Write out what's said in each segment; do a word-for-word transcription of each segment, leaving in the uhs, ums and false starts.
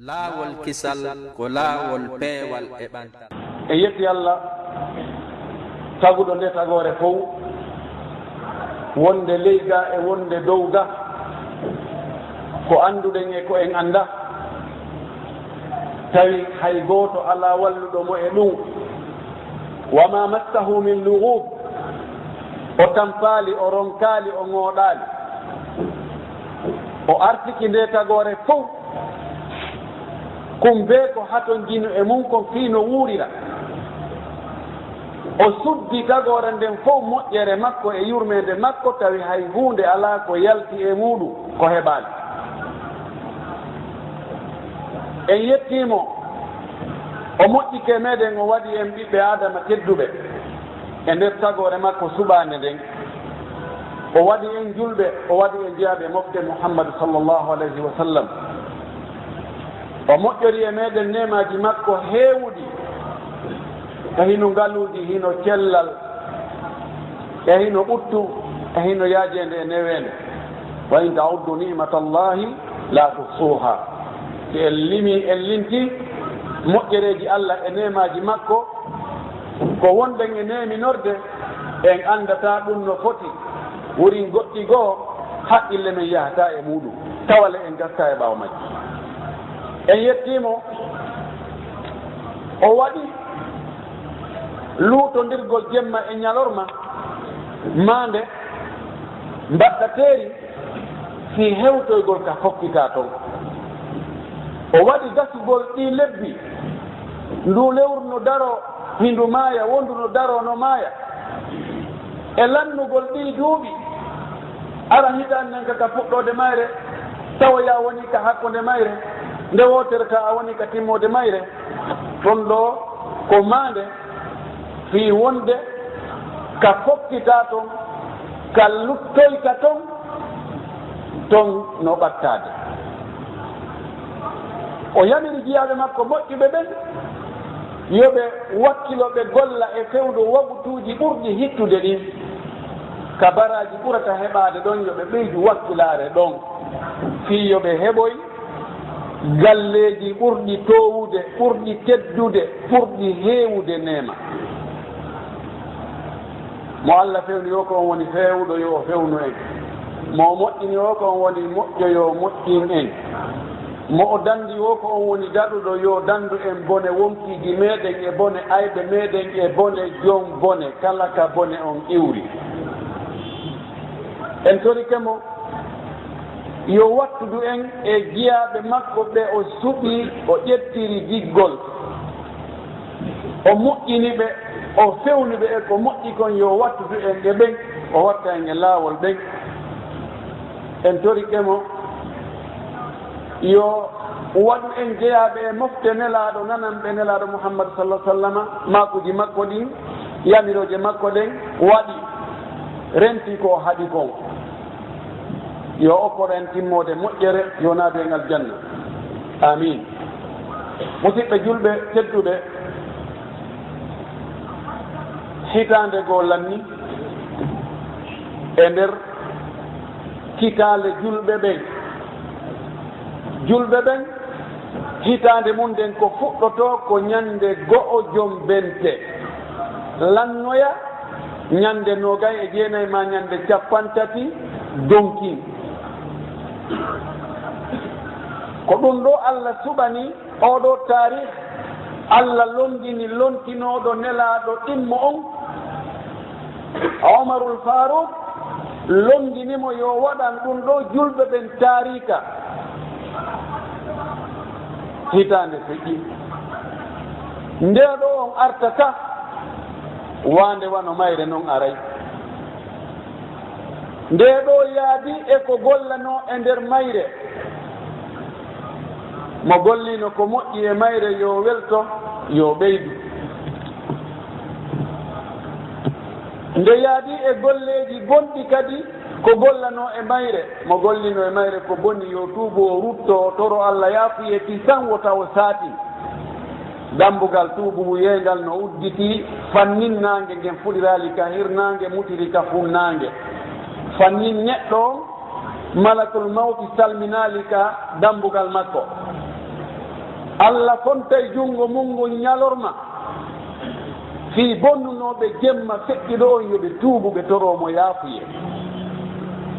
Laawol kisal ko laawol peewal e ɓantal. En yetti Allah taguɗo nde tagoore fow, wonde ley ga e wonde dow ga, ko annduɗen e ko en annda, tawi hay gooto alaa walluɗo mo e ɗum. Wa ma massahu min lughub, o tampaali, o ronkaali, o ŋooɗaali. O artiki nde tagoore fow, kum bee ko hatonjinu e mum kon fii no wuurira. O suddi tagoore nden fow moƴƴere makko e yurmeende makko, tawi hay huunde alaa ko yalti e muuɗum ko heɓaali. En yettii mo, o moƴƴike meɗen, o waɗi en ɓiɓɓe Aadama tedduɓe e nder tagoore makko suɓaande nden. O waɗi en julɓe, o waɗi en jeyaaɓe mofte Muhammadu sallallahu alayhi wa sallam. O moƴƴori e meɗen neemaaji makko heewuɗi, e hino ngaluuji, hino cellal, e hino ɓuttu, e hino yaajeende e neweende. Wa in ta'uddu ni'matallahi la tuhsuha. Si en limi, en linti moƴƴereeji Allah e neemaaji makko, ko wonɗen e neeminorde, en anndataa ɗum no foti. Wurin goɗɗi goo, haqqille men yahataa e muuɗum. Tawale en gastaa e ɓaawo majji. En yettii mo, o waɗi luutondirgol jemma e ñalorma, maande mbaɗɗateeri fii hewtoygol ka fokkitaa ton. O waɗi gasugol ɗii lebbi, ndu lewru no daroo, hindu maaya, wondu no daroo, no maaya. E lannugol ɗii duuɓi, ara hitaande nden ka, ka fuɗɗoode mayre, tawoya woni ka hakkunde mayre, nde wootere ka a woni ka timmoode mayre. Ɗon ɗoo ko maande fii wonde ka fokkitaa ton, ka luttoyta ton, ton no ɓattaade. O yamiri jiyaaɓe makko moƴƴuɓe ɓen yo ɓe wakkilo, ɓe golla e fewndo wagutuuji ɓurɗi hittude ɗin, ka baraaji ɓurata heɓaade ɗon, yo ɓe ɓeydu wakkilaare ɗon, fii yo ɓe heɓoy galleeji ɓurɗi toowude, ɓurɗi teddude, ɓurɗi heewude neema. Mo Allah fewni, yo ko on woni feewuɗo, yo o fewnu en. Mo o moƴƴini, o ko on woni moƴƴo, yo o moƴƴin en. Mo o danndi, o ko on woni daɗuɗo, yo o danndu en bone wonkiiji meɗen e bone ayɓe meɗen e bone jom bone, kala ka bone on iwri. En torike mo, yo wattudu en e jiyaaɓe makko ɓe o suɓi, o ƴettiri giggol, o moƴƴini ɓe, o fewni ɓe e ko moƴƴi kon, yo wattudu en e ɓen, o watta en e laawol ɓen. En torike mo, yo waɗu en jeyaaɓe e mofte Nelaaɗo, nananɓe Nelaaɗo Muhammad sallallahu alaihi wasallama, maakuuji makko ɗin, yamirooje makko ɗen, waɗi, renti ko o haɗi kon. Yo okkor en timmoode moƴƴere, yo naadu en aljanna. Amiin. Musidɓe julɓe tedduɓe, hitaande goo lanni e nder kitaale julɓe ɓen. Julɓe ɓen, hitaande mum nden ko fuɗɗotoo ko ñande go'o Jombente, lannoya ñande noogay e jeenay maa ñande cappanɗe tati Donkin. Ko ɗum ɗoo Allah suɓani oo ɗoo taarih, Allah lonngini lontinooɗo Nelaaɗo ɗimmo on, Omarul Faaruk, lonngini mo yo waɗan ɗum ɗoo julɓe ɓen taariika. Hitaande feƴƴi. Ndee ɗoo on artata waande wano mayre non aray. Ndee ɗoo yaadi e ko gollanoo e nder mayre. Mo gollino ko moƴƴi e mayre, yo welto, yo ɓeydu. Nde yaadi e golleeji bonɗi kadi ko gollanoo e mayre. Mo gollino e mayre ko boni, yo tuubu, o rutto, o toro Allah yaafuye, ti san wota o saati. Dambugal tuubu yeyngal no udditi, fannin naange ngen fuɗiraali ka hirnaange, mutiri ka funnaange. Fannin neɗɗo on, malakul mawti salminaali ka dambugal makko. Allah fontay junngo mum ngon ñalorma fii bonnunooɓe jemma feƴƴuɗo on, yo ɓe tuubu, ɓe toroo mo yaafuyee.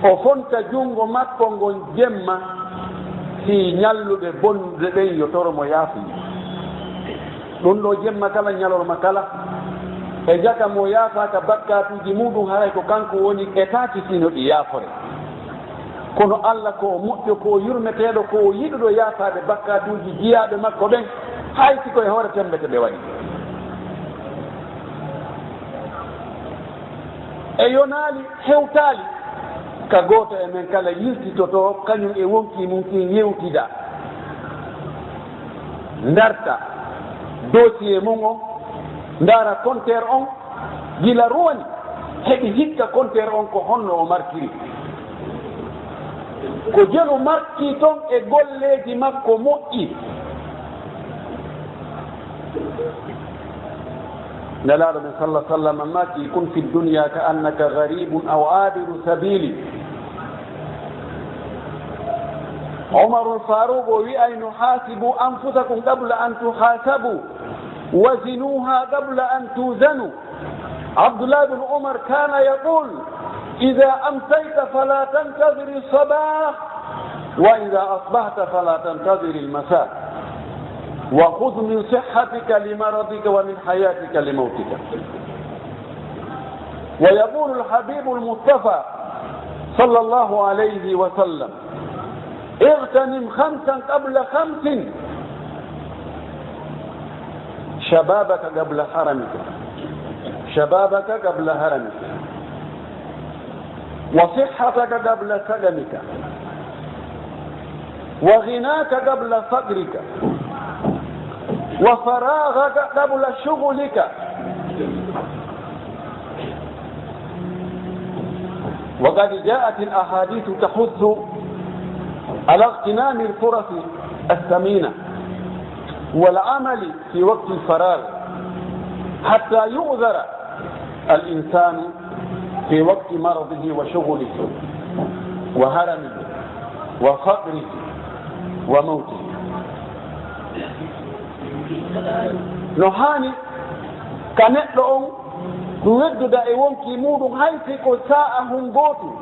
O fonta junngo makko ngon jemma fii ñalluɓe bonnuɓe ɓen, yo toro mo yaafuyee. Ɗun ɗoo jemma kala, ñalorma kala, e jaka mo yaafaaka bakkaatuuji muɗum, haray ko kanko woni e taakisino ɗi yaafore. Kono Allah ko o moƴƴo, ko o yurmeteeɗo, ko o yiɗuɗo yaafaade bakkaatuuji jiyaaɓe makko ɓen, hay si ko e hoore tembete ɓe waɗi. E yonaali hewtaali ka gooto e men kala yiltitotoo, kañum e wonkii mum kin yewtida, ndarta dossier mum on, ndaara compteur on, gila ruwani, heɓi hikka compteur on ko honno o markiri. Ko jelu markii ton e golleeji makko moƴƴi. Nelaaɗo men salla sallam maaki: "Kun fi dunya ka annaka gharibun aw abiru sabili." Umarul Faruq o wi'ayno: "Hasibu anfusakum qabla an tuhasabu, wa zinuha qabla an tuzanu." Abdullah bin Umar kana yaqul: "Idha amsayta fala tantazir as-sabah, wa idha asbahta fala tantazir al-masa, wa khudh min sihhatika li maradika wa min hayatika li mawtika." Wa yaqulu al-habib al-mustafa sallallahu alayhi wa sallam: "Ightanim khamsan qabla khamsin. Shababaka qabla haramika. Shababaka qabla haramika. Wa sihhataka qabla saqamika. Wa ghinaka qabla faqrika. Wa faraghaka qabla shughlika." وقد جاءت الأحاديث تحث على اغتنام الفرص الثمينة والعمل في وقت الفراغ حتى يؤذر الإنسان في وقت مرضه وشغله وهرمه وفقره وموته. No haani ka neɗɗo on wedduda e wonkii muuɗum, hay si ko saa'ahun gootun,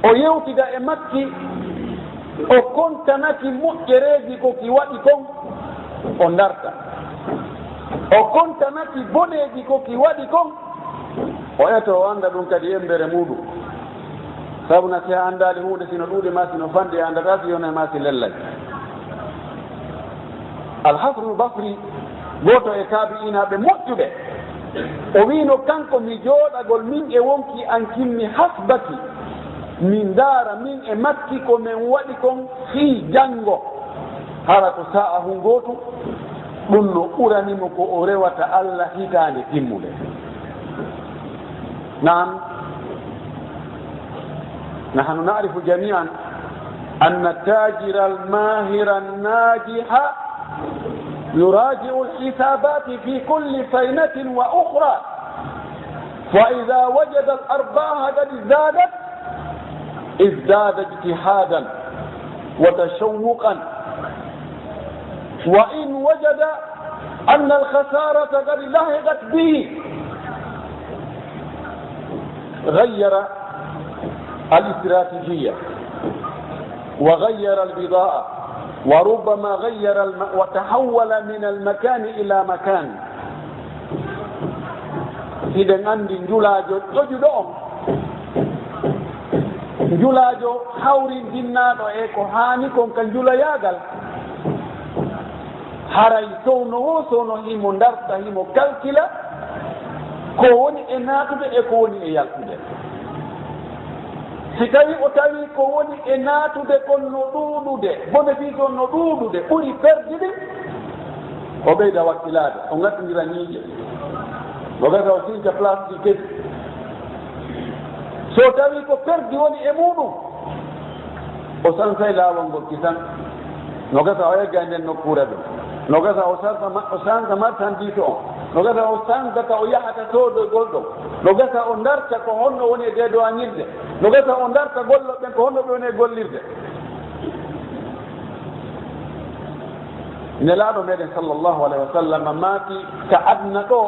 o yewtida e makki, o kontanaki moƴƴereeji ko ki waɗi kon, o ndarta. O kontanaki boneeji ko ki waɗi kon, o eto, o annda ɗum kadi embere muuɗum. Sabu na si a anndaali huunde, si no ɗuuɗi maa si no fanɗi, a anndataa si yonay maa si lellay. Al-Hasanul Basri, gooto e taabi'iinaaɓe moƴƴuɓe, o wiino kanko: "Mi jooɗagol min e wonkii an kin mi hasbaki, mi ndaara min e makki ko men waɗi kon fii janngo, hara ko saa'ahun gootu, ɗum no ɓurani mo ko o rewata Alla hitaande timmunde." Naam, nahnu na'rifu jami'an anna at-tajira al-mahira an-najiha yuraji'u al-hisabati fi kulli saynatin wa ukhra, fa idha wajada al-arbaha qad zadat, izdada ijtihadan wa tashawwuqan, wa in wajada anna al-khasarata qad lahiqat bihi, ghayyara al-istrategiya, wa ghayyara al-bida'a, wa rubbama ghayyara al-ma-, wa tahawwala min al-makani ila makan. Hiɗen anndi njulaajo ƴoƴuɗo on, njulaajo hawrindinnaaɗo e ko haani kon ka njulayaagal, haray sowno woo sowno himo ndarta, himo kalkila ko woni e naatude e ko woni e yaltude. Si tawii o tawii ko woni e naatude kon no ɗuuɗude, bénéfice on no ɗuuɗude, ɓuri perdi ɗin, o ɓeyda wakkilaade, o ŋattindira ñiiƴe. No gasa o sinca place ɗi kadi. So tawii ko perdi woni e muuɗum, o sansay laawol ngol kisan. No gasa o egga e nden nokkuure ɗon. No gasa o sarfa ma-, o sanka marchandise on. No gasa o sanka ka o yahata soodoygol ɗon. No gasa o ndarta ko honno woni e deedowaŋirde. No gasa o ndarta gollo ɓen ko honno ɓe woni e gollirde. Nelaaɗo meɗen sallallahu alayhi wa sallam maaki, ka aduna ɗo,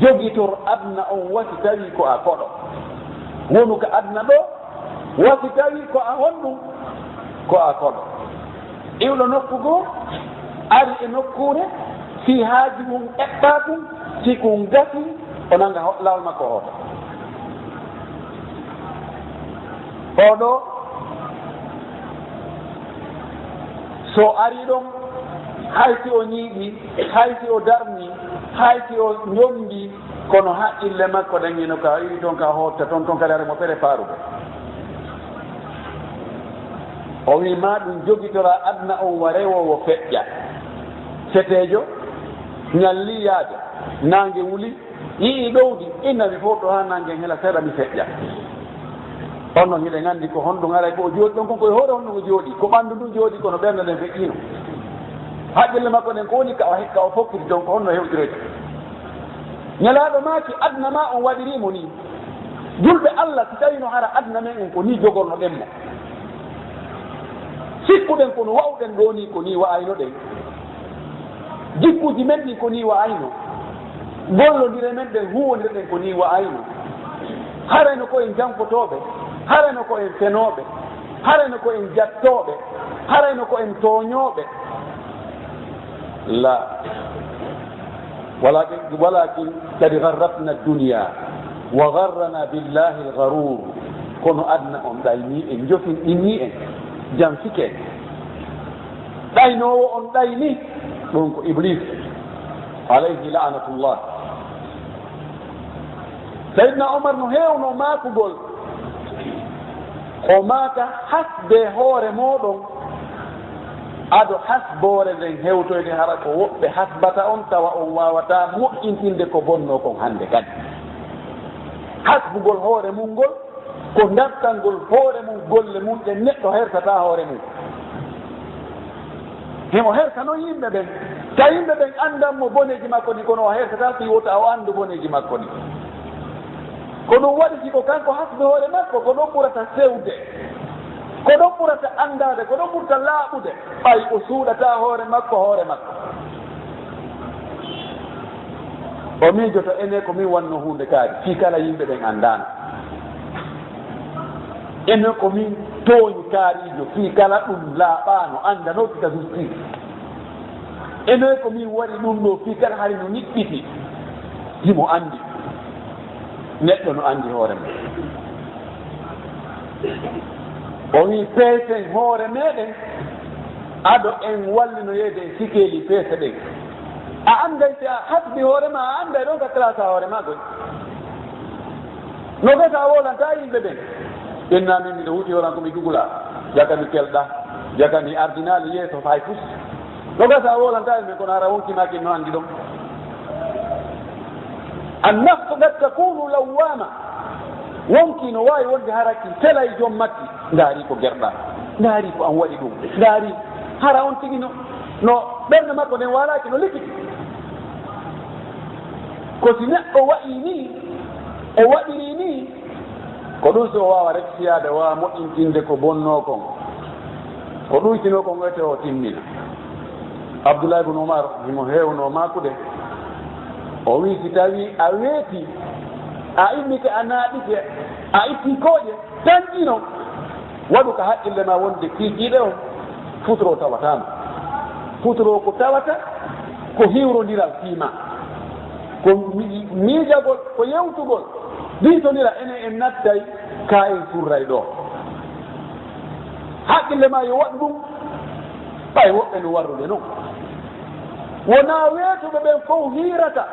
jogitor aduna on wa si tawi ko a koɗo. Wonu ka aduna ɗo, wa si tawi ko a honɗum, ko a koɗo. Iwɗo nokku goo, ari e nokkuure, si haaju mum eɓɓaa ɗum, si kun gasi, o nanga ho-, laawol makko hoota. Oɗo, so ari ɗon, hay si o ñiiɓi, hay si o darni, hay si o ñombi, kono haqqille makko ɗen hino ka, yi ton ka hotta ton, ton kadi ara mo préparude. O wi ma ɗum jogitora aduna on wa rewo wo feƴƴa. Feteejo, ñalli yaade, naange wuli, yi'i ɗowdi, inna mi fowto haa nanngen hela seeɗa mi feƴƴa. On non hiɗen anndi ko honɗum aray ko o jooɗi ɗon kon, ko e hoore honɗum o jooɗi, ko ɓanndu ndun jooɗi, kono ɓernde nden feƴƴiino. Haqqille makko ɗen ko woni ka o he-, ka o fokkiti ɗon, ko honno hewtiroyta. Nelaaɗo maaki, aduna ma on waɗirii mo nii. Julɓe Allah, si tawino hara aduna men on ko nii jogornoɗen mo. Sikkuɗen ko no wa'uɗen ɗoo nii, ko nii wa'aynoɗen. Jikkuuji men ɗin ko nii wa'ayno. Gollondire men ɗen, huuwondire ɗen ko nii wa'ayno. Harayno ko en jankotooɓe, harayno ko en fenooɓe, harayno ko en jattooɓe, harayno ko en tooñooɓe. La. Walakin, walakin kadi gharratna dunya wa gharrana billahi al-gharur. Kono aduna on ɗayni en, jofinɗinni en, jamfike en. Ɗaynoowo on ɗayni, ɗum ko Iblis, alayhi la'natullah. Sayyidina Omar no heewno maakugol, o maaka: "Hasbe hoore mooɗon, ado hasboore nden hewtoyde, hara ko woɓɓe hasbata on, tawa on waawataa moƴƴintinde ko bonnoo kon hannde kadi." Hasbugol hoore mum ngol, ko dartangol hoore mum, golle mum ɗen, neɗɗo hersataa hoore mum. Himo hersa noon yimɓe ɓen. Tawi yimɓe ɓen anndan mo boneeji makko ɗin, kono o hersataa si wota o anndu boneeji makko ɗin. Ko ɗum waɗi si ko kanko hasbi hoore makko, ko ɗum ɓurata sewde, ko ɗum ɓurata anndaade, ko ɗum ɓurata laaɓude, ɓay o suuɗataa hoore makko, hoore makko. O miijoto, ene ko min wanno huunde kaari, fii kala yimɓe ɓen anndaano. Ene ko min tooñi kaariijo, fii kala ɗum laaɓaano, anndanooki ka justice. Ene ko min waɗi ɗum ɗoo, fii kala hari no niɓɓiti, himo anndi. Neɗɗo no anndi hoore mum. O wii, peesen hoore meɗen, ado en wallinoyeede e sikeeli peese ɗen. A annday si a hasbi hoore ma, a annday ɗon ka classa hoore ma koy. No gasa a wowlantaa yimɓe ɓen. Inna min miɗo huuti horan ko mi dugula. Jaka mi kelɗa. Jaka mi ardinaali yeeso fay fus. No gasa a wowlantaa yimɓe, kono hara wonki ma kin no anndi ɗon. An nafsu qad takunu lawwama. Wonki no waawi wonde hara ki selay joom makki. Ndaari ko gerɗa. Ndaari ko an waɗi ɗum. Ndaari hara on tigi no, no ɓernde makko nden waalaaki no likiti. Ko si neɗɗo waɗi nii, o waɗiri nii, ko ɗum si o waawa recciyaade, waawa moƴƴintinde ko bonnoo kon. Ko ɗuytinoo kon wiyetee o timmina. Abdullahi ibn Umar, himo heewno maakude. O wii, si tawii a weeti, a immike, a naaɗike, a itti kooƴe, tanƴino, waɗu ka haqqille ma wonde kiikiiɗe on, futuro tawataama. Futuro ko tawata, ko hiwrondiral fii ma. Ko mi-, miijagol, ko yewtugol, diisondira, enen en nattay, ka en surray ɗoo. Haqqille ma yo waɗu ɗum, ɓay woɓɓe no warrude non. Wonaa weetuɓe ɓen fow hiirata.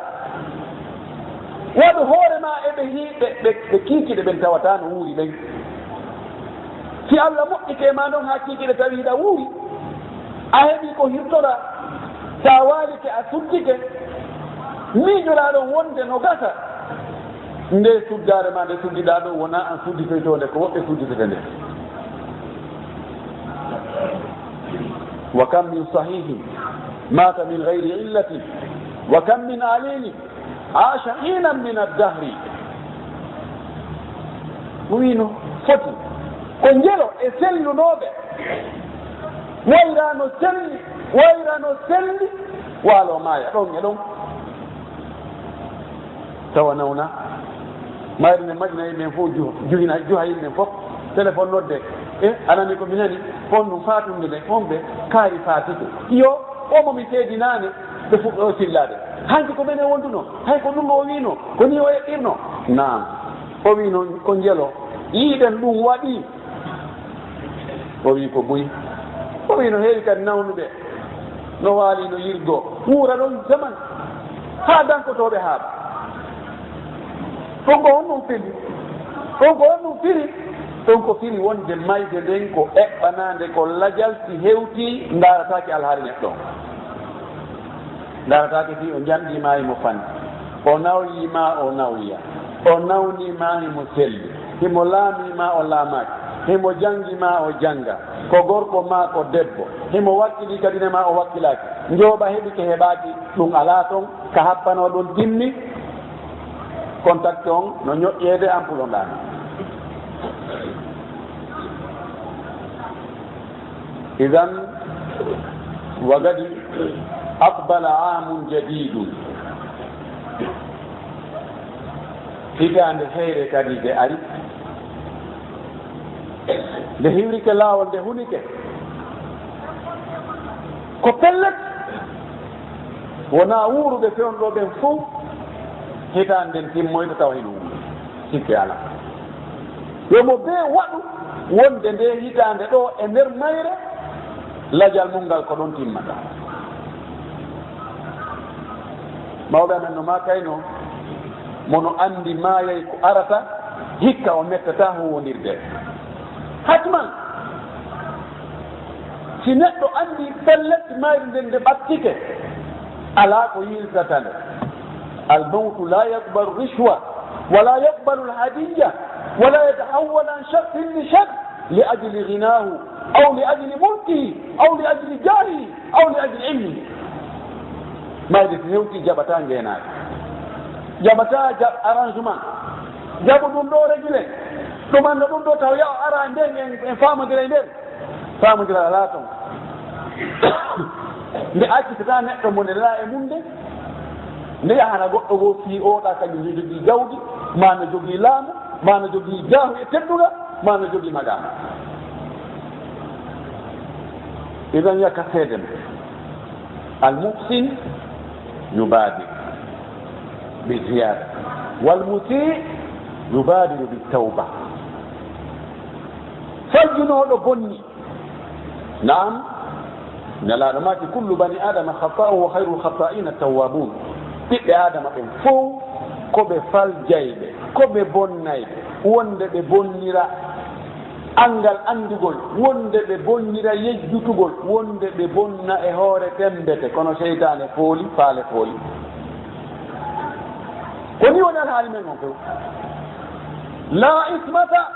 Waɗu hoore ma e ɓe hii-, ɓe, ɓe, ɓe kiikiiɗe ɓen tawataa no wuuri ɓen. Si Alla moƴƴike ma non haa kiikiiɗe tawi hiɗa wuuri, a heɓii ko hirtoɗaa, sa waalike a suddike, miijoɗaa ɗon wonde no gasa. Nde suddaare ma nde suddiɗaa ɗon wonaa an sudditoytoo nde, ko woɓɓe sudditete nde. Wa kam min sahihin mata min gayri illatin, wa kam min alimin aasha hiinan min addahri. Ɗum wii no foti ko njelo e sellunooɓe, wayraa no selli Wayra no selli, waalo maaya ɗon e ɗon. Tawa nawna. Mayri ne majjina yimɓe ɓen fof, ju-, juhina, juha yimɓe ɓen fof. Téléphone nodde. E, a nani ko mi nani? On ɗum faatunde ɓe, on ɓe kaari faatike. Iyo, o mo mi seedinaani, ɓe fuɗɗo sillaade. Hanki ko menen wonduno, hay ko ɗum o wiino, ko ni o eɓɓirno. Naam. O wiino ko njelo. Yiiɗen ɗum waɗi. O wii ko buy. O wii no heewi kadi nawnuɓe, no waali no yirgo, wuura ɗon zaman, haa dankotooɓe haaɓa. Ɗum ko honɗum firi? Ɗum ko honɗum firi? Ɗum ko firi wonde mayde nden ko eɓɓanaande, ko lajal, si hewtii ndaarataake alhaali neɗɗo on. Ndaarataake fii o njamɗii maa himo fanɗi, o nawyii maa o nawya, o nawnii maa himo selli, himo laamii maa o laamaaki, himo janngi maa o jannga, ko gorko maa ko debbo, himo wakkilii ka diine maa o wakkilaaki, njooɓa heɓike heɓaaki, ɗum alaa ton, ka happanoo ɗon timmi, contact on no ñoƴƴeede, ampul on ɗaani. Idan, wa gadi aqbala aamun jadiidun. Hitaande heyre kadi nde ari. Nde hiwrike laawol, nde hunike. Ko pellet, wonaa wuuruɓe fewndo ɓen fof, hitaande nden timmoyta tawa hino wuuri. Sikke alaa. Yo mo bee waɗu wonde nde hitaande ɗoo e nder mayre, lajal mum ngal ko ɗon timmata. Mawɓe amen no maakayno, mo no anndi maayay ko arata, hikka o mettataa huuwondirde. Hatman, si neɗɗo anndi pellet mayri nden nde ɓattike, alaa ko yiltata nde. Al mawtu la yaqbalu rishwa, wa la yaqbalu al hadiyya, wa la yatahawwal an shakhsin li shakhs li ajli ghinahu, aw li ajli mulkihi, aw li ajli jahihi, aw li ajli ilmihi. Mayde si hewtii, jaɓataa ngeenaari, jaɓataa jaɓ arrangement, jaɓu ɗum ɗoo régulé, ɗum annda ɗum ɗoo taw yaw ara nden en, en faamondira e nder. Faamondiral alaa ton. Nde accitata neɗɗo mo nde alaa e mum nde, nde yahana goɗɗo goo fii o ɗa kañum no jogii jawdi, maa no jogii laamu, maa no jogii jaahu e teddungal, maa no jogii maqaama. Idan yakka seeden. Al muhsin yubaadir bi ziyaada, wal musii yubadiru bi tawba. Fajjunooɗo bonni. Naam, Nelaaɗo maaki, "Kullu bani Aadama khatta'un wa khayrul khatta'iina tawwaabuun." Ɓiɓɓe Aadama ɓen fow ko ɓe faljayɓe, ko ɓe bonnayɓe, wonde ɓe bonnira anngal anndugol, wonde ɓe bonnira yejjutugol, wonde ɓe bonna e hoore temmbete, kono seytaane fooli, faale fooli. Ko ni woni alhaali men on few. Laa ismata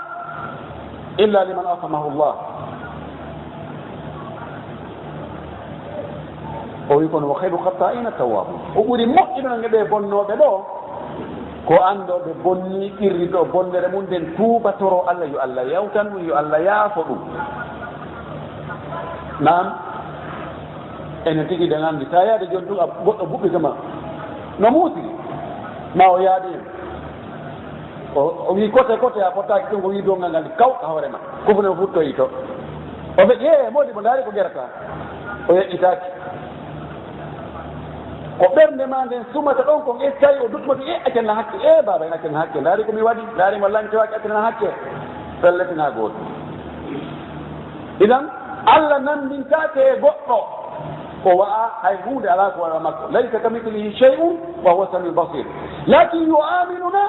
illa liman asamahu Allah. O wi, "Kono wa khayru khatta'ina tawwabun." O ɓuri moƴƴude no ɓe bonnooɓe ɗo, ko anndooɓe bonni, qirriɗo bonnere mum nden, tuuba, toro Allah, yo Allah yawtan ɗum, yo Allah yaafo ɗum. Naam, enen tigi, ɗen anndi, sa yaade jooni tun, a goɗɗo buɓɓike ma, no muusi, ma o yaade en. O, o wi, "Kote, kote, a fotaaki ɗum," o wi, "Donngal ngal kaw ka hoore ma." Ko fune o futtoyi to. O feƴi, "He, moodi mo, ndaari ko gerata." O yeƴƴitaaki. Ko ɓernde ma nden sumata ɗon kon, e tawi o duɗɗuma, "E, accen na hakke, e, baaba, en accen na hakke, ndaari ko mi waɗi, ndaari mo lancowaaki, accen na hakke." Pelletinaa gooto. Idan, Allah nanndintaake e goɗɗo. O wa'a hay huunde alaa ko waɗa makko. "Laysa kamithlihi shay'un wa huwa samiul basir." Lakin yu'amiluna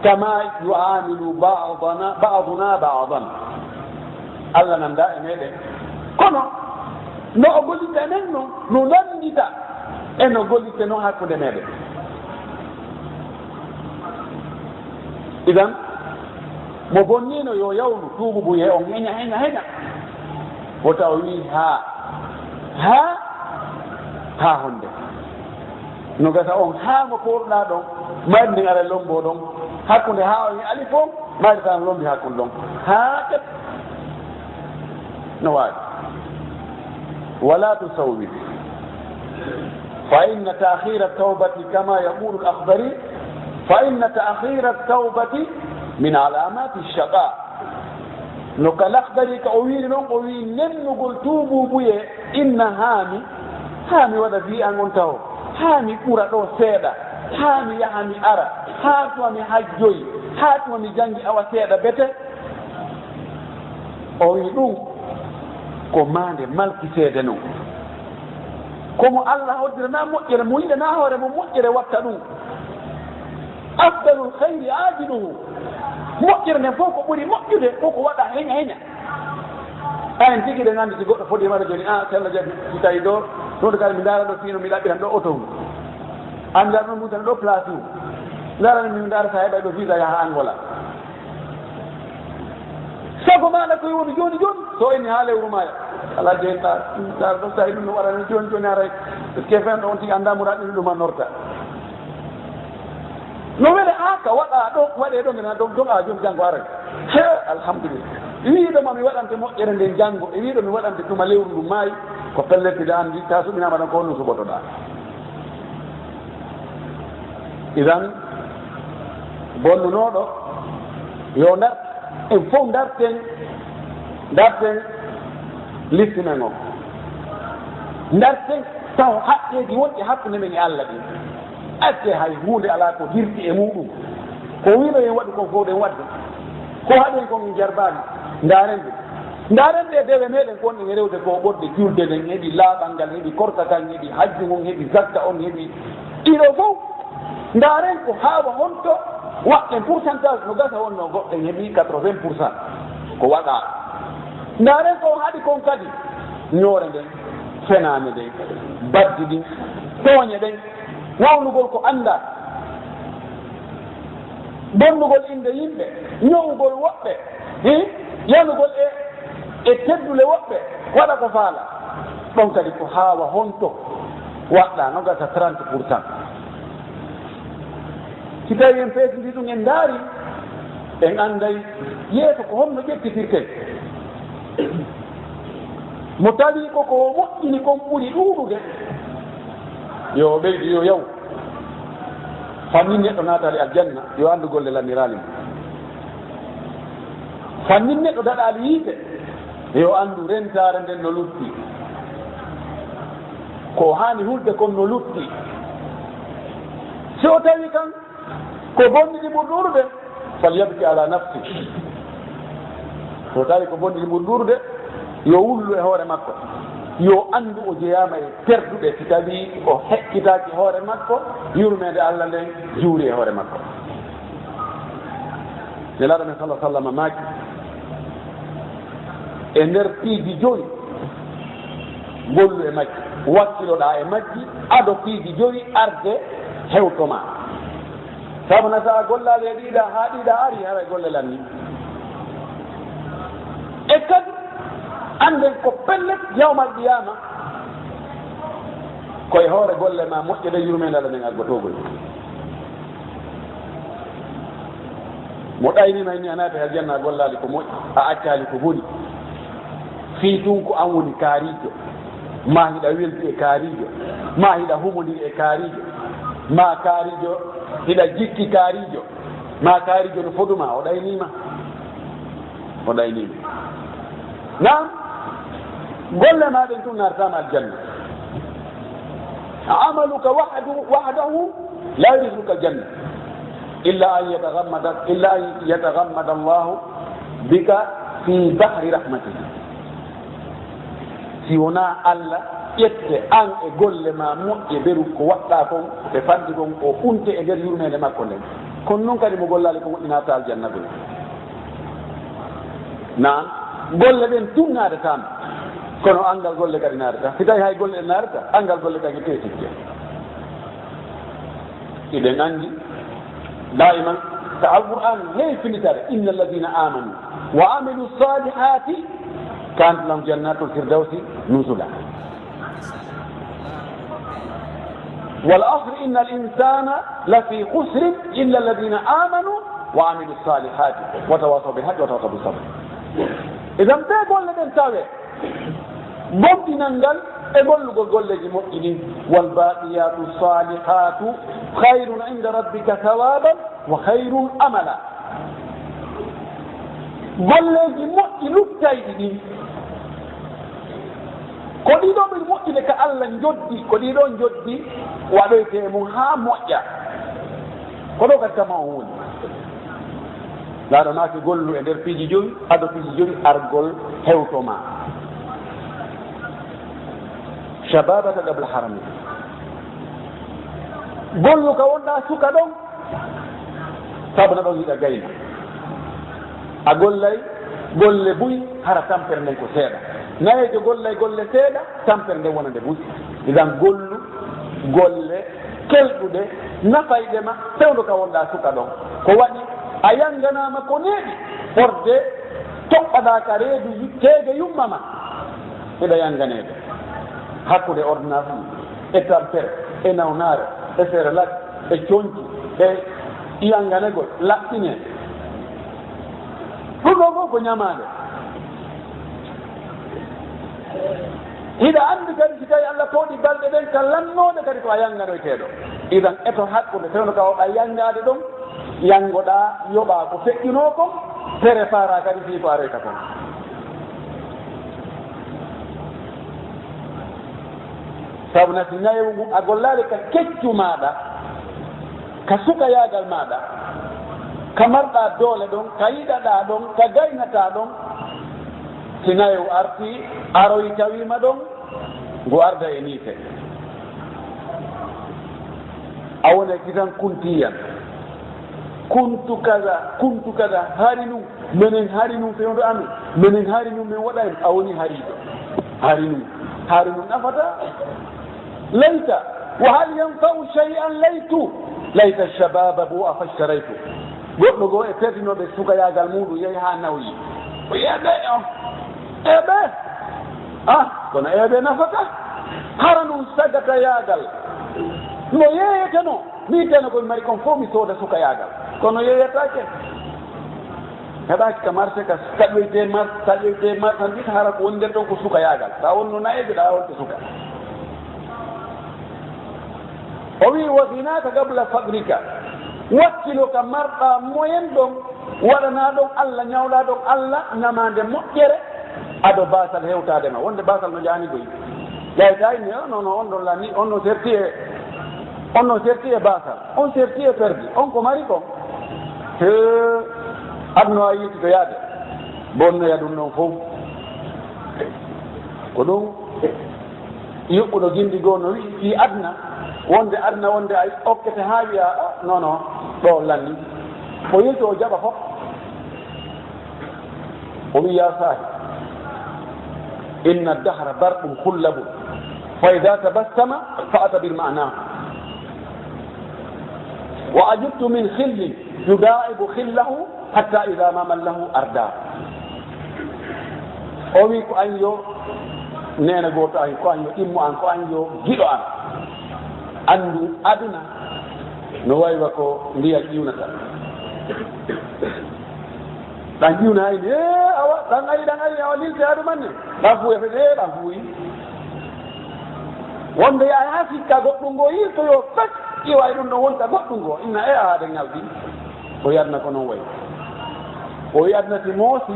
kama yu'amilu ba'dana, ba'duna ba'dan. Allah nanndaa e meɗen. Kono no o gollirta e men non, no nanndita e no gollirten non hakkunde meɗen. Idan, mo bonniino yo yawnu, tuubu buye on, heña, heña, heña. Wota o wi, "Haa, haa, haa honde?" No gasa on haa mo pooruɗaa ɗon, mayri ndin ara lombo ɗon. Hakkunde haa on e alif on, mayri tan lombi hakkunde ɗon. Haa ket. No waawi. ولا تسوف، فإن تأخير التوبة كما يقول الأخضري، فإن تأخير التوبة من علامات الشقاء. No ka Lakhdari ka o wiiri noon, o wii nennugol tuubuubuyee inna haa mi, haa mi waɗa bii an on taho, haa mi ɓura ɗoo seeɗa, haa mi yaha mi ara, haa tuma mi hajjoyi, haa tuma mi janngi awa seeɗa bete. O wii ɗum ko maande malkiseede non. Ko mo Allah hoddiranaa moƴƴere, mo yiɗanaa hoore mum moƴƴere watta ɗum. Afdalul khayri aajiluhu. Moƴƴere nden fof ko ɓuri moƴƴude ko ko waɗa heña heña. Ayen tigi ɗen anndi si goɗɗo foti waɗa jooni, ah, sella jaɓi, si tawi ɗo, ɗo ɗo kala mi ndaara ɗo fino mi ɗaɓɓiran ɗo oto ngu. An ndaara ɗo mutana ɗo place ngu. Ndaara mi ndaara sa heɓay ɗo visa yaha Angola. Sago maaɗa koye woni jooni jooni, so inni haa lewru maaya. Alaa jeen ɗa, ɗa ɗo tawi ɗum no waɗani jooni jooni haray. Parce que fen ɗo on tigi anndaa muraad ɗum ɗum a norta. No wele a ka waɗa ɗo, waɗe ɗo ngena ɗon, ɗon a jooni janngo aray. He, alhamdulillah. Wiiɗo ma mi waɗante moƴƴere nden janngo, e wiiɗo mi waɗante tuma lewru ndu maayi, ko pellet mbiɗa anndi, ta suɓinaama ɗon ko honno suɓotoɗaa. Idan, bonnunooɗo, yo ndar, en fof ndarten, ndarten liste men o. Ndarten taw haqqeeji wonɗi hakkunde men e Allah ɗin. Acce hay huunde alaa ko dirti e muɗum. Ko wiino en waɗu kon fof ɗen waɗde. Ko haɗen kon en jarbaani. Ndaaren ɗum. Ndaaren ɗe dewe meɗen kon en rewde ko ɓodde julde nden, heɓi laaɓal ngal, heɓi korka kan, heɓi hajju ngon, heɓi zakka on, heɓi ɗiɗo fof. Ndaaren ko haawa honto waɗɗen pourcentage no gasa wonno goɗɗen heɓi quatre-vingts pour cent. Ko waɗa. Ndaaren ko haɗi kon kadi. Ñoore nden, fenaande nden, baddi ɗin, tooñe ɗen. Wawnugol ko anndaa, bonnugol innde yimɓe, ñowugol woɓɓe, hi, yanugol e, e teddule woɓɓe, waɗa ko faala. Ɗon kadi ko haawa honto waɗɗa no gasa trente pour cent. Si tawi en peesindii ɗum, en ndaari, en annday yeeso ko honno ƴettitirten. Mo tawi ko ko o moƴƴini kon ɓuri ɗuuɗude, yo o ɓeydu, yo yaw. Fannin neɗɗo naataali aljanna, yo anndu golle lanniraali mo. Fannin neɗɗo daɗaali yiite, yo anndu rentaare nden no lutti. Ko o haani hulde kon no lutti. Si o tawi kan, ko bonɗi ɗi ɓuri ɗuuɗude, falyabki ala nafsi. So tawi ko bonɗi ɗi ɓuri ɗuuɗude, yo wullu e hoore makko. Yo anndu o jeyaama e perduɓe si tawi o heɓɓitaaki hoore makko, yurmeende Allah nden juuri e hoore makko. Nelaaɗo men sallallahu alaihi wasallam maaki, e nder piiji joyi, gollu e majji, wakkiloɗaa e majji, ado piiji joyi arde hewto ma. Sabu na sa gollaali e ɗiɗa, haa ɗiɗa ari, haray golle lanni. E kadi, annden ko pellet yawmal qiyaama, ko e hoore golle ma moƴƴe ɗe yurmeende Allah nden aggotoo gol. Mo ɗaynima ni a naati aljanna, a gollaali ko moƴƴi, a accaali ko boni. Fii tun ko an woni kaariijo, ma hiɗa weldi e kaariijo, ma hiɗa humondiri e kaariijo, ma kaariijo hiɗa jikki kaariijo, ma kaariijo no foduma, o ɗaynima. O ɗaynima. Naam, golle ma ɗen tun nartama aljanna. Amaluka wahdu-, wahdahu la yudkhiluka aljanna. Illa an yataghammada, illa an yataghammada Allahu bika fi bahri rahmatihi. Si wonaa Allah ƴette an e golle ma moƴƴe, beru ko waɗɗa kon, e fadde kon, o unte e nder yurmeende makko nden. Kono non kadi mo gollaali ko moƴƴi naata aljanna gol. Naam, golle ɗen tun naadataama. Kono anngal golle kadi naadata. Si tawi hay golle ɗen naadata, anngal golle kadi teetitte. Eɗen anndi, daiman, ka Alqur'aan heewi finditaade, "Inna alladhina amanu wa amilu salihati kanat lahum jannatul firdawsi nuzula." "Wal asri innal insana lafi khusrin illa alladhina amanu wa amilu salihati wa tawasaw bil haqqi wa tawasaw bis sabr." Idan, ɓe golle ɗen tawe, gomɗinal ngal E gollugol golleeji moƴƴi ɗin, "Wal baqiyatu salihatu khayrun inda rabbika thawaban wa khayrun amala." Golleeji moƴƴi luttayɗi ɗin, ko ɗiɗo ɓe moƴƴude ka Allah njoddi, ko ɗiɗo njoddi waɗoyte e mum haa moƴƴa. Ko ɗo kadi kama on woni. Laaɗo maaki gollu e nder piiji jowi, ado piiji jowi argol hewto ma. Shababaka qabla harami. Gollu ka wonɗa suka ɗon, sabu na ɗon hiɗa gayna. A gollay golle buy, hara tampere nden ko seeɗa. Nayeejo gollay golle seeɗa, tampere nden wona nde buy. Idan gollu golle kelɗuɗe, nafayɗe ma, fewndo ka wonɗa suka ɗon. Ko waɗi a yanganaama ko neeɓi, forde toɓɓaɗa ka reedu yu-, teege yumma ma. Hiɗa yanganeede hakkunde ordonnance e tampere e nawnaare e Cerelac e conci e yanganegol laɓɓine. Ɗum ɗo fof ko ñamaande. Hiɗa anndi kadi si tawi Allah pooɗi balɗe ɗen ka lannoode kadi ko a yanganoyteeɗo. Idan eto hakkunde fewndo ka wonɗa yangaade ɗon, yangoɗa yoɓa ko feƴƴunoo kon, prépara kadi fii ko aroyta kon. Sabu na si nayewu ngun a gollaali ka keccu maaɗa, ka sukayaagal maaɗa, ka marɗa doole ɗon, ka yiɗaɗa ɗon, ka gaynata ɗon, si nayewu arti, aroyi tawiima ɗon, ngu arda e niise. A wona kitan kuntiyan. Kuntu kaza, kuntu kaza, hari nun, menen hari nun fewndo amen, menen hari nun men waɗa en, a woni hariiɗo. Hari nun, hari nun nafata. Layta, wa hal yanfa'u shay'an laytu, layta shababa bu afashtaraytu. Goɗɗo goo e perdinooɓe sukayaagal muuɗum yehi haa nawyi. O yiya ɓe, o, e ɓe. Ah, kono e ɓe nafata. Hara nun sagatayaagal. No yeeyeteno. Min teno ko mi mari kon fof mi sooda sukayaagal. Kono yeeyataake. Heɓaaki ka marché ka taƴoyte mar-, taƴoyte marchandise hara ko woni nder ɗon ko sukayaagal. Ka wonno nayeejo ɗa wonte suka. O wi, "Wa ghinaka qabla faqrika." Wakkilo ka marɗa moyen ɗon, waɗana ɗon Allah, ñawla ɗon Allah, ñamaande moƴƴere, ado baasal hewtaade ma. Wonde baasal no jaani goy. Jayta inni, "Oh, non, non, on ɗon lanni, on no serti e, on no serti e baasal, on serti e perdi, on ko mari kon." He, adno a yilti to yaade. Bonnoya ɗum ɗon fof. Ko ɗum yuɓɓuɗo gindi goo no wi'i fii aduna, wonde aduna, wonde a okkete haa wi'a, "Ah, non, non, ɗo lanni." O yilto o jaɓa fof. O wi'i, "Ya saahi, inna dahra barqun khullabun, fa idha tabassama fa atabir ma'nahu. Wa ajibtu min khillin yuda'ibu khillahu hatta idha ma mallahu arda." O wi, "Ko an yo neene gooto an, ko an yo ɗimmo an, ko an yo giɗo an. Anndu aduna no waywa ko ndiya ƴiwnata. Ɗan ƴiwna ayni, ee, awa, ɗan ari, ɗan ari, awa, lilte adu manne. Ɗan fuuya fete, ee, ɗan fuuyi. Wonde ya haa sikka goɗɗum ngo yiltoyo fes, ƴiwa e ɗum ɗon wonta goɗɗum ngo. Inna, ee, aa, ɗen ngaldi." O wi aduna ko non wayi. O wi aduna si moosi,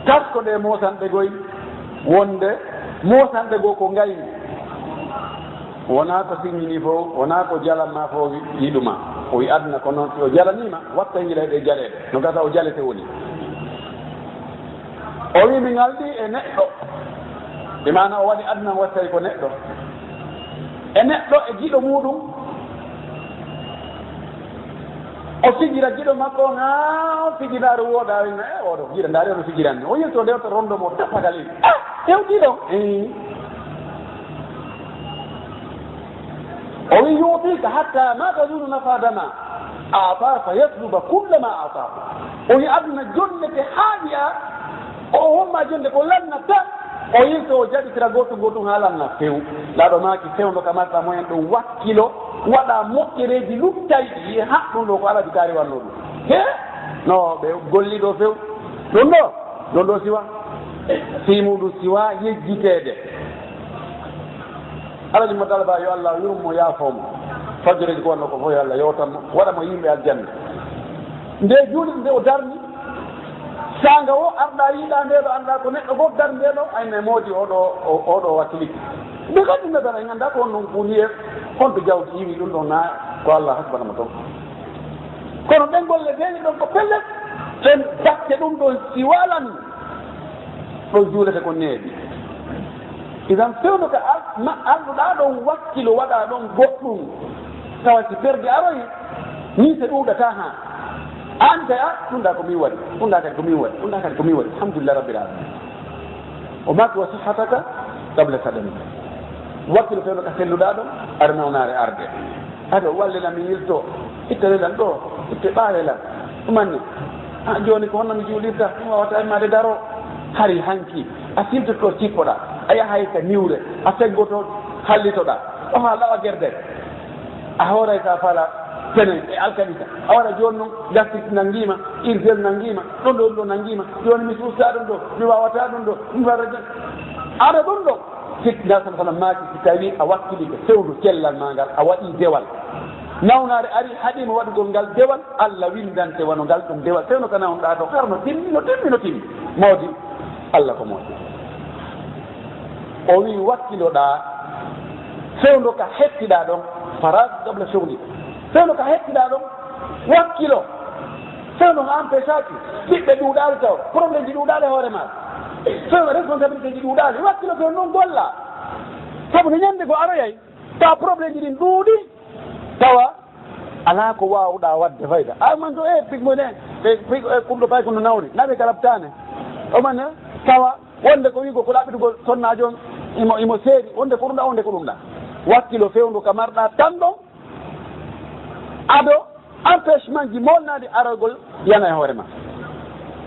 tasko ɗe moosanɗe goy, wonde moosanɗe goo ko ngayni. Wonaa ko siññini fof, wonaa ko jalan ma fof wi-, yiɗuma. O wi aduna ko non, si o jalaniima, watta yiila e ɗe jaleeɗe. No gasa o jalete woni. O wi mi ngaldi e neɗɗo. Bi maana o waɗi aduna wattay ko neɗɗo. E neɗɗo e giɗo muuɗum. O fijira giɗo makko on, haa fijinaare wooda, o inna, "Ee, oɗo giɗo, ndaari ono fijiranmi." O yilto nde to rondo mo tappagal in. Ah, hewti ɗon. Eh. O wi, "Yu'tika hatta ma tazunnu nafada ma a'ta fa yasluba kulla ma a'ta." O wi, "Aduna jonnete haa wi'a, o homma jonde ko lannata." O yilto, o jaɓitira gootum gootum haa lanna few. Laaɗo maaki, fewndo ka marɗa moyen ɗum, wakkilo, waɗa moƴƴereeji luttayɗi, e haɗɗum ɗo ko Alhaji Kaari wanno ɗum. He? No, ɓe golli ɗo few. Ɗum ɗo, ɗum ɗo siwa. Fii muɗum siwa yejjiteede. Alaji mo Dalba, yo Allah yurmo, yaafo mo. Fajjoreeji ko wonno ko fof, yo Allah yewtan mo, waɗa mo yimɓe aljanna. Nde juulde nde o darni, saanga o arɗa yiiɗa nde ɗo, annda ko neɗɗo gooto darni nde ɗo, ayne moodi oɗo, o-, oɗo wakkiliki. Nde kadi nde dara, en annda ko honno ngu liye, honto jawdi iwi ɗum ɗon, na ko Allah hasbana mo toon. Kono ɗen golle deeƴe ɗon ko pellet, ɗen batte ɗum ɗon si walan, ɗo juulete ko neeɓi. Idan fewndo ka al-, ma-, alɗuɗaa ɗon wakkilo waɗa ɗon goɗɗum, tawa si perdi aroyi, ni se ɗuuɗata ha. An kay, a, ɗum ɗa ko min waɗi, ɗum ɗa kadi ko min waɗi, ɗum ɗa kadi ko min waɗi. Alhamdulillah Rabbil Alamin. O maaki: "Wa sihhataka qabla saqamika." Wakkilo fewndo ka selluɗaa ɗon, aɗa nawnaare arde. Aɗo wallina mi yilto, ittane lan ɗo, itte ɓaale lan. Ɗumanne, a jooni ko honno mi juulirta? Mi waawata immaade daro. Hari hanki, a siltoto cippoɗaa, a yahay ka niwre, a seggoto hallitoɗaa. O haa lawa gerde. A hooray ka fala penen e alkanisa. A wara jooni non, gastrique nanngiima, ulcère nanngiima, ɗon ɗo, ɗon ɗo nanngiima. Jooni mi suusta ɗum ɗo, mi waawata ɗum ɗo, mi wara jan-, aɗa ɗum ɗo. Sidna sallallahu alaihi wasallam maaki, si tawi a wakkili ko fewndo cellal ma ngal, a waɗi dewal. Nawnaare ari, haɗi mo waɗugol ngal dewal, Allah windante wano ngal ɗum dewal. Fewndo ka nawnuɗaa to, harno timmi, no timmi, no timmi. Moodi, Allah ko moodi. O wi, wakkiloɗaa fewndo ka hettiɗaa ɗon, farag qabla shughli. Fewndo ka hettiɗaa ɗon, wakkilo. Fewndo ka empêchaki, ɓiɓɓe ɗuuɗaali taw, problème ji ɗuuɗaali hoore ma. Fewndo responsabilité ji ɗuuɗaali, wakkilo fewndo non golla. Sabu no ñande ko aroyay, tawa problème ji ɗin ɗuuɗi, tawa alaa ko waawɗaa waɗde fayda. A man to, e, pik mo ne, e, pik, e, kumɗo pay ko no nawri, naɓe kalabtaane. O man, e, tawa wonde ko wi'ugol ko ɗaɓɓitugol sonnaajo on, imo, imo seeri, wonde ko ɗum ɗa, wonde ko ɗum ɗa. Wakkilo fewndo ka marɗaa tan ɗon, ado empêchement ji molnaaɗi aragol yana e hoore ma.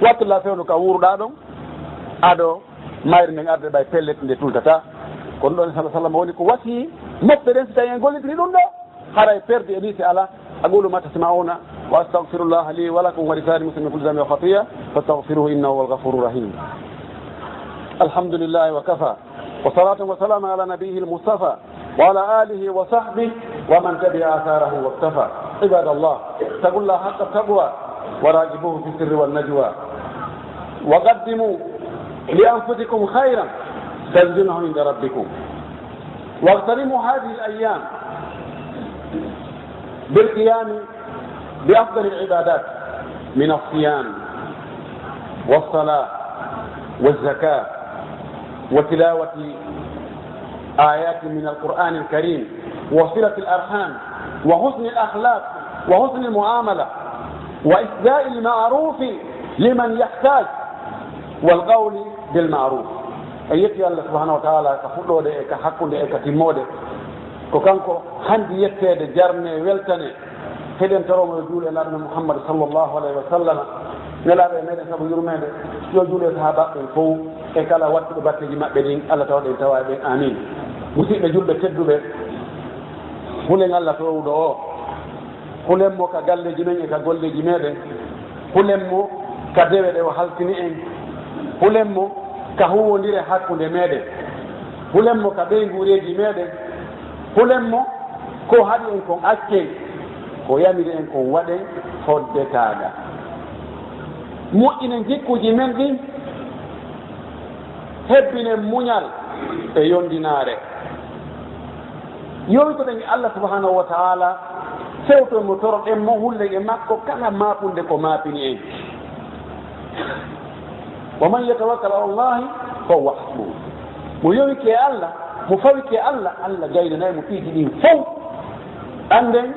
Wakkilo fewndo ka wuuruɗaa ɗon, ado mayre nden arde ɓay pellet nde tultata. Kono ɗon sallallahu alaihi wasallam woni ko wasi mofte ɗen si tawi en gollidiri ɗum ɗo. Haray perdi e mise ala. أقول ما تسمعون وأستغفر الله لي ولكم ولسائر المسلمين من كل ذنب وخطيئة فاستغفروه إنه هو الغفور الرحيم. الحمد لله وكفى، وصلاة وسلام على نبيه المصطفى وعلى آله وصحبه ومن تبع آثاره واقتفى. عباد الله، اتقوا الله حق التقوى وراقبوه في السر والنجوى، وقدموا لأنفسكم خيرا تجدونه عند ربكم. واغتنموا هذه الأيام بالقيام بأفضل العبادات من الصيام والصلاة والزكاة وتلاوة آيات من القرآن الكريم وصلة الأرحام وحسن الأخلاق وحسن المعاملة وإسداء المعروف لمن يحتاج والقول بالمعروف. En yetti Allah subhanahu wa ta'ala ka fuɗɗoode e ka hakkunde e ka timmoode. Ko kanko handi yetteede, jarne, weltane. Heɗen toro mo yo juulu e Naaɗo men Muhammad sallallahu alaihi wa sallam, nelaaɗo e meɗen sabu yurmeende. Yo juulu e sahaabaaɓe ɓen fow e kala wattuɗo batteeji maɓɓe ɗin, Allah tawa ɗen tawa e ɓen. Amin. Musiɗɓe julɓe tedduɓe, hulen Allah toowuɗo o. Hulen mo ka galleeji men e ka golleeji meɗen. Hulen mo ka dewe ɗe o halkini en. Hulen mo ka huuwondire hakkunde meɗen. Hulen mo ka ɓeynguureeji meɗen. Hulen mo ko haɗi en kon accen, ko yamiri en kon waɗen fodde taaga. Moƴƴinen jikkuuji men ɗin, hebbinen muñal e yondinaare. Yowitoɗen e Allah subhanahu wa ta'ala, fewton mo, toroɗen mo, hullen e makko kala maapunde ko maapini en. ومن يتوكل على الله فهو حسبه. Mo yowike e Allah, mo fawike e Allah, Allah gaynanay mo piiji ɗin fow. Annden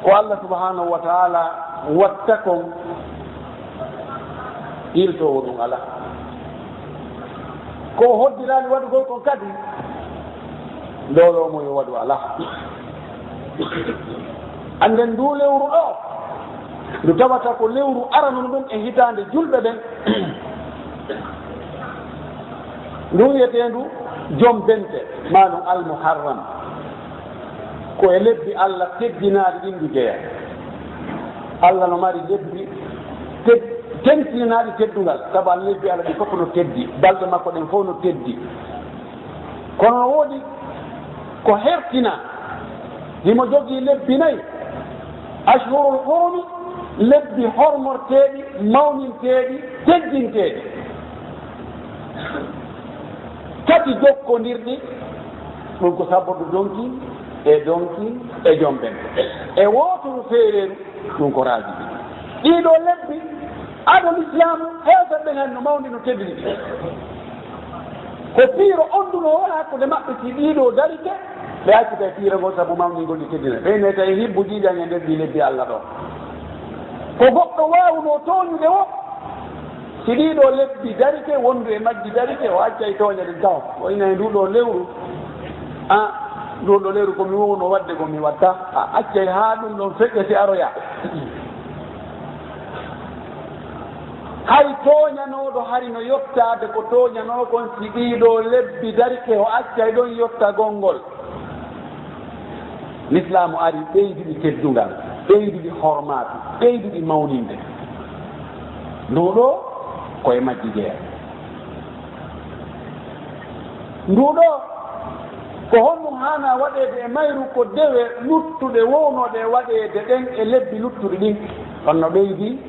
ko Allah subhanahu wa ta'ala watta kon, iltoowo ɗum alaa. Ko o hoddiraani waɗugol kon kadi, ndooloo mo yo waɗu alaa. Annden ndu lewru ɗo, ndu tawata ko lewru arano ɗum e hitaande julɓe ɓen, ndu wiyeteendu Jom Bente, maa ɗum Al Muharram. Ko e lebbi Allah teddinaaɗi ɗin ndu jeyaa. Allah no mari lebbi ted-, Tentinanaaɗi teddungal, sabu Allah, lebbi Allah ɗi fof no teddi, balɗe makko ɗen fof no teddi. Kono no woodi ko hertina, himo jogii lebbi nayi, ashhurul hurumi, lebbi hormorteeɗi, mawninteeɗi, teddinteeɗi. Tati jokkondirɗi, ɗum ko sabbordu donki, e donki, e jomben. E wooturu feereeru, ɗum ko raaji. Ɗiɗo lebbi, ado Lislaamu, heeferɓe ɓen no mawni, no teddini. Ko piiro onduno wona hakkunde maɓɓe, si ɗiɗo darike, ɓe accita e piiro ngol sabu mawningol ɗi teddina. Ɓe ne tawi hibbo jiijan e nder ɗi lebbi Allah ɗo. Ko goɗɗo waawuno tooñude wo, si ɗiɗo lebbi darike, wondu e majji darike, o accay tooña ɗin taw. O ina e ndu ɗo lewru. A, ndu ɗo lewru ko mi wowno wadde ko mi watta. A accay haa ɗum ɗon feƴƴa si aroya. Hay tooñanooɗo hari no yottaade ko tooñanoo kon si ɗiɗo lebbi darike, o accay ɗon yottagol ngol. Lislaamu ari ɓeyduɗi teddungal, ɓeyduɗi hormaatu, ɓeyduɗi mawninde. Ndu ɗo ko e majji jeyaa. Ndu ɗo ko honɗum haana waɗeede e mayru? Ko dewe luttuɗe wownooɗe waɗeede ɗen e lebbi luttuɗi ɗin. Ɗon no ɓeydi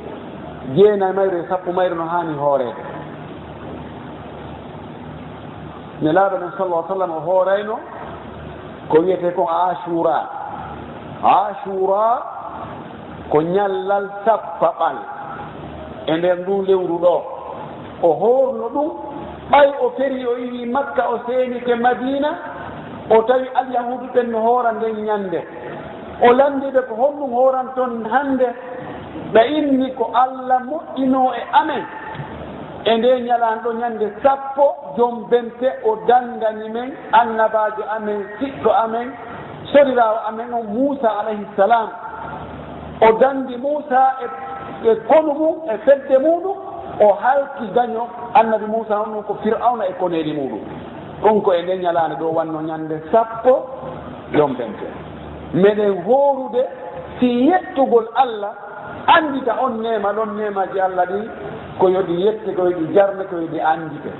jeenayi mayru e sappo mayru no haani hooreede. Nelaaɗo men sallallahu alaihi wasallam o hoorayno ko wiyetee kon Aashura. Aashura ko ñallal sappaɓal e nder nduu lewru ɗoo. O hoorno ɗum, ɓay o ferii, o iwii Makka, o seenike Madiina, o tawi Alyahuudu ɓen no hoora nden ñannde. O lanndii ɓe, "Ko honɗum hooranton hannde?" Ɓe inni, "Ko Alla moƴƴinoo e amen e ndee ñalaande ɗoo, ñannde sappo, Jom Bente, o danndani men Annabaajo amen, siɗɗo amen, soriraawo amen on, Muusaa alayhi salaam." O danndi Muusaa e, e konu mum, e fedde muuɗum, o halki gaño Annabi Muusaa on, ɗum ko Fir'awna e koneeli muuɗum. Ɗum ko e ndee ñalaande ɗoo wonno ñannde sappo Jom Bente. Meɗen hoorude fii yettugol Alla, anndita on neema ɗon, neemaaji Alla ɗin, ko yo ɗi yette, ko yo ɗi jarne, ko yo ɗi anndite.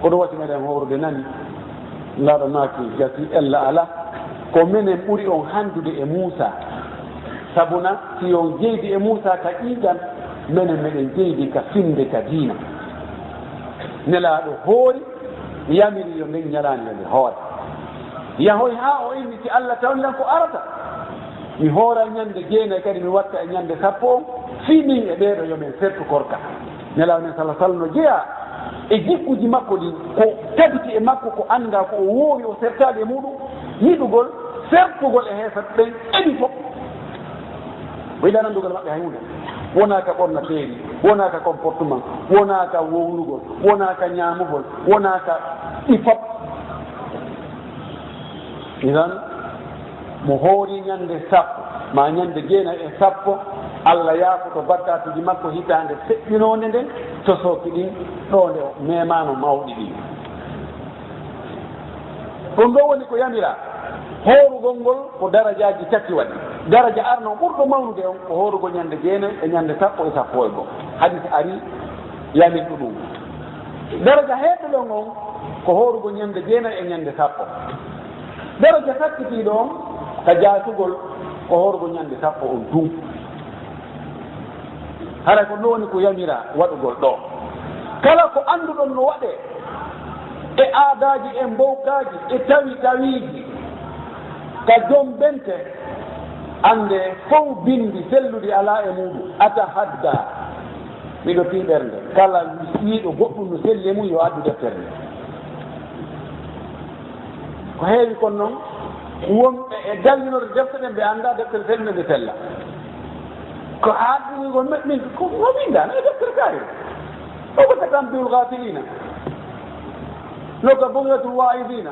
Ko ɗum waɗi meɗen hoorude, nani? Nelaaɗo maaki, gasi, ella alaa. Ko menen ɓuri on hanndude e Muusaa. Sabuna, si on jeydi e Muusaa ka ƴiiƴan, menen meɗen jeydi ka finnde, ka diina. Nelaaɗo hoori, yamiri yo nden ñalaande yo nde hoore. Yahoy haa o inni, "Si Alla tawni lan ko arata, mi hoora ñannde jeenay, kadi mi watta e ñannde sappo on, fii min e ɓee ɗoo yo men sertu korka." Nelaaɗo men sallallahu alaihi wasallam no jeyaa e jikkuuji makko ɗin, ko tabiti e makko, ko anndaa, ko o woowi, o sertaali e muuɗum, yiɗugol sertugol e heeferɓe ɓen e ɗi fof. O yiɗaa nanndugol maɓɓe hay huunde. Wonaa ka ɓornateeri, wonaa ka comportement, wonaa ka wownugol, wonaa ka ñaamugol, wonaa ka ɗi fof. Idan, mo hoori ñannde sappo, maa ñannde jeenay e sappo, Alla yaafoto bakkaatuuji makko hitaande feƴƴunoonde nden, tosooki ɗin, ɗo nde o memaano mawɗi ɗin. Ɗum ɗo woni ko yamiraa. Hoorugol ngol ko darajaaji tati waɗi. Daraja arno ɓurɗo mawnude on ko hoorugol ñannde jeenay e ñannde sappo e sappo e goo. Hadis ari yamirɗo ɗum. Daraja heedduɗo on ko hoorugol ñannde jeenay e ñannde sappo. Daraja sakkitiiɗo on ka jaatugol ko hoorugol ñannde sappo on tun. Haray ko ɗum woni ko yamiraa waɗugol ɗoo. Kala ko annduɗon no waɗee e aadaaji, e mbowkaaji, e tawi tawiiji ka Jom Bente, anndee fow binndi selluɗi alaa e muuɗum. Atahadda, miɗo fii ɓernde, kala wiiɗo goɗɗum no selli e mum, yo addu deftere nde. Ko heewi kon non, wonɓe e dallinorde defte ɗen, ɓe anndaa deftere sellude nde sella. Ko haa ɗum ko min, min, ko, ko min daan e deftere kaari. O ko ka Tanbihul Ghafilina. No ka Bughyatul Wa'idina.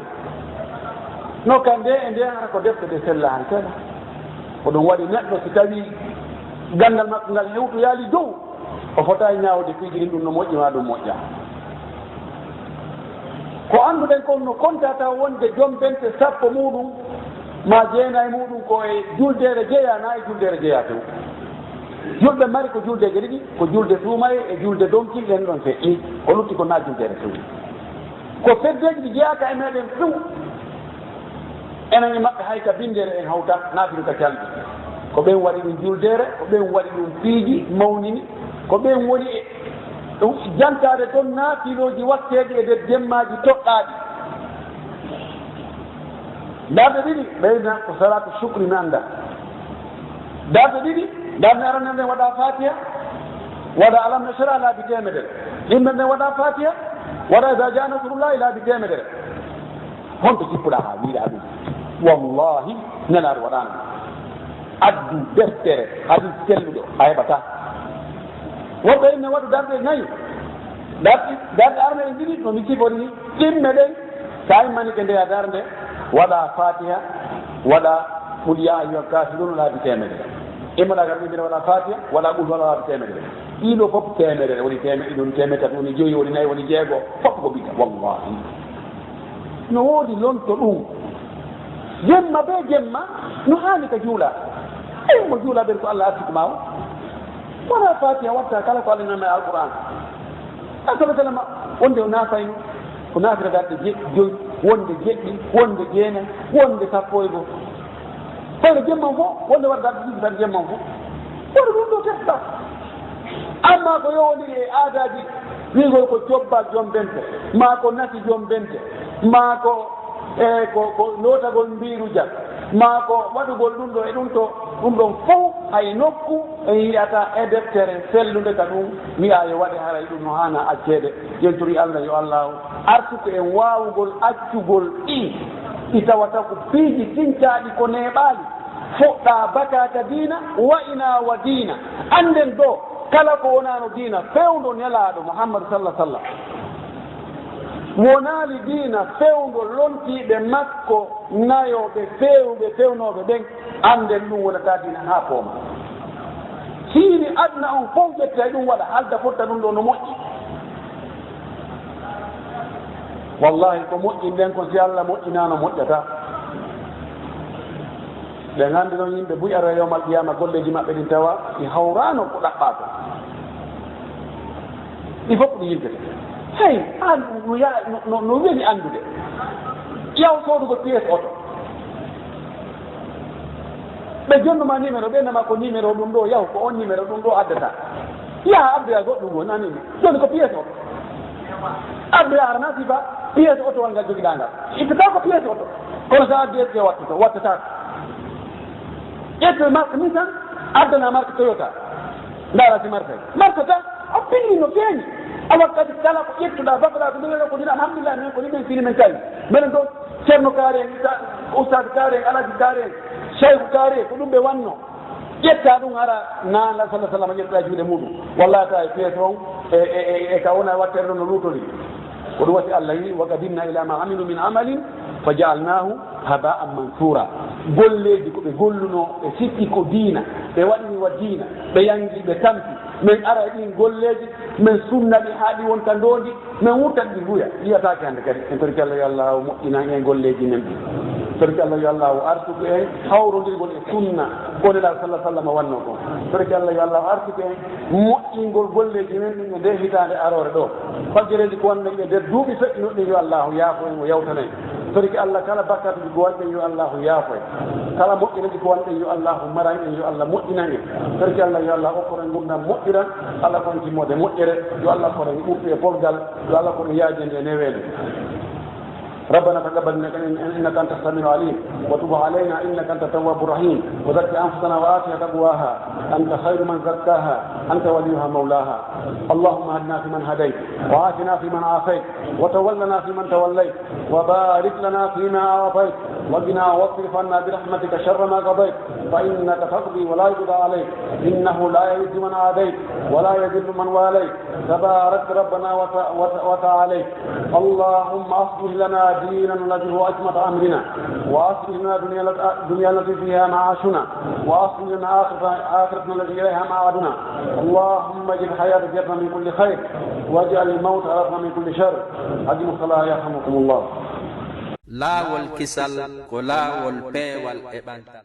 No ka nde e nde, hara ko defte ɗe sella han sella. Ko ɗum waɗi neɗɗo si tawi ganndal makko ngal hewtoyaali dow, o fotaay ñaawde piiji ɗin, ɗum no moƴƴi maa ɗum moƴƴaa. Ko annduɗen kon no kontaa taw wonde Jom Bente sappo muuɗum maa jeenay muuɗum ko e juldeere jeyaa, naa e juldeere jeyaa tew. Julɓe mari ko juldeeje ɗiɗi, ko julde suumaye e julde donkil, ɗen ɗon feƴƴi. Ko lutti ko na juldeere few. Ko feddeeji ɗi jeyaaka e meɗen few. Enen e maɓɓe hay ka binndere en hawta, naafila ka calɗi. Ko ɓen waɗi ɗum juldeere, ko ɓen waɗi ɗum piiji mawnini, ko ɓen woni e ɗum jantaade toon naafilooji watteeɗi e nder jemmaaji toɗɗaaɗi. Darɗe ɗiɗi, ɓeyda ko salaatu shukri mi annda. Darɗe ɗiɗi, darnde arande nden waɗa Fatiha, waɗa Alam Nashrah laabi teemedere. Ɗimmere nden waɗa Fatiha, waɗa Iza jaa nasrullahi laabi teemedere. Honto jippuɗaa haa wiiɗaa ɗum? Wallahi, Nelaaɗo waɗaano ɗum. Addu deftere, hadis selluɗo, a heɓataa. Woɓɓe inne waɗu darɗe nayi. Darɗe, darɗe arande ɗen ɗiɗi, no mi sifori ni, ɗimme ɗen, so a immanike ndeya darnde, waɗa Fatiha, waɗa Qul ya ayyuhal kafirun laabi teemedere. Immoɗaa ka ɗimmere waɗa Fatiha, waɗa Qul huwallahu laabi teemedere. Ɗiɗo fof teemedere, woni teemedere ɗiɗi, woni teemedere tati, woni joyi, woni nayi, woni jeego, fof ko bidda. Wallahi. No woodi lonto ɗum. Jemma be jemma, no haani ka juula. Ey, mo juula ɓen ko Allah arsuku ma o. Wona Fatiha watta kala ko Allah namma e Alquran. Sallallahu alaihi wasallam, wonde o naafayno, ko naafira darɗe je-, joyi, wonde jeɗɗi, wonde jeenayi, wonde sappo e goo. Kono jemma fof, wonde waɗa darɗe ɗiɗi tan jemma fof. Kono ɗum ɗo tefta. Amma ko yowondiri e aadaaji, wiigol ko jobbal jombente, maa ko nati jombente, maa ko, e, ko, ko lootagol mbiirujal, maa ko waɗugol ɗum ɗo e ɗum to, ɗum ɗon fof hay nokku en yi'ata e deftere sellunde ka ɗum wi'a yo waɗe, haray ɗum no haana acceede. Yentori Allah yo Allah arsuku en waawugol accugol ɗi, ɗi tawata ko piiji sincaaɗi ko neeɓaali. Fuɗɗaa baka ka diina, wa'inaa wa diina. Annden ɗo, kala ko wonaano diina fewndo Nelaaɗo Muhammadu sallallahu alaihi wasallam. Wonaali diina fewndo lontiiɓe makko nayo ɓe feewɓe fewnooɓe ɓen, annden ɗum wonata diina haa pooma. Siini aduna on fof ƴetta e ɗum waɗa, halda fotta ɗum ɗo no moƴƴi. Wallahi, ko moƴƴi nden kon, si Allah moƴƴinaano, moƴƴata. Ɓe nganndi noon yimɓe buy ara yawmal qiyama, golleeji maɓɓe ɗin tawa ɗi hawraano ko ɗaɓɓaa ko. Ɗi fof ko ɗi yiltete. Hey, an no ya-, no, no, no weli anndude. Yaw soodugol pièce oto. Ɓe jonnuma numéro, ɓe nama ko numéro ɗum ɗo, yahu ko on numéro ɗum ɗo addata. Yaha addoya goɗɗum ɗo, nani ɗum. Jooni ko pièce oto. Addoya arana sifa pièce oto wal ngal jogiɗaa ngal. Ittata ko pièce oto. Kono so addi S T wattata, wattata. Ƴetto marque Nissan, addana marque Toyota. Ndaara si marque. Marque ta, a pinni no feeñi. A wakkati kala ko ƴettuɗaa, baɗɗoɗaa, ko ɗum ɗo ko ɗum, alhamdulillah, min ko ni min fini min tawi. Minen ɗo, Ceerno Kaari en, Issa-, Oustaz Kaari en, Alaji Kaari en, Cheikhou Kaari, ko ɗum ɓe wanno. Ƴetta ɗum ara, na Allah sallallahu alaihi wasallam ƴetta e juuɗe muɗum. Walla ta e pièce on, e, e, e, e ka wona wattere ɗon no luutori. Ko ɗum wasi Allah wi, "Wa qadimna ila ma amilu min amalin, fa ja'alnahu haba'an mansura." Golleeji ko ɓe golluno, ɓe sikki ko diina, ɓe waɗini wa diina, ɓe yangi, ɓe tampi. Min ara e ɗin golleeji, min sunna ɗi haa ɗi wonta ndoondi, min wurtat ɗi nguya. Yiyataake hannde kadi. En torike Allah yo Allah o moƴƴinan en golleeji men ɗi. Torike Allah yo Allah o arsuku en hawrondirgol e sunna ko Nelaaɗo sallallahu alaihi wasallam wanno ko. Torike Allah yo Allah o arsuku en moƴƴingol golleeji men ɗin e nde hitaande aroore ɗo. Fajjereeji ko wanno e nder duuɓi feƴƴunoɗi ɗin yo Allah yaafo en, o yawtana en. Torike Allah kala bakkatuuji ko wanɗen yo Allah yaafo en. Kala moƴƴereeji ko wanɗen yo Allah maran en, yo Allah moƴƴinan en. Torike Allah yo Allah okkor en ngurndan moƴƴiran, Allah ko en timmoode moƴƴere, yo Allah okkor en ɓurtu e polgal, yo Allah okkor en yaajende e neweende. ربنا تقبل منا إنك أنت السميع العليم وتب علينا إنك أنت التواب الرحيم وزكي أنفسنا وآتها تقواها أنت خير من زكاها أنت وليها مولاها. اللهم اهدنا فيمن هديت وعافنا فيمن عافيت وتولنا فيمن توليت وبارك لنا فيما أعطيت وقنا واصرف عنا برحمتك شر ما قضيت فإنك تقضي ولا يقضى عليك إنه لا يعز من عاديت ولا يذل من واليت تبارك ربنا وت-، وت-، وتعاليت. اللهم أصلح لنا ديننا الذي هو عصمة أمرنا، وأصلح لنا دنيا-، دنيانا التي فيها معاشنا، وأصلح لنا آخرة-، آخرتنا التي إليها معادنا. اللهم اجعل الحياة زيادة من كل خير، واجعل الموت راحة من كل شر. أقيموا الصلاة يرحمكم الله. Laawol kisal ko laawol peewal e ɓantal.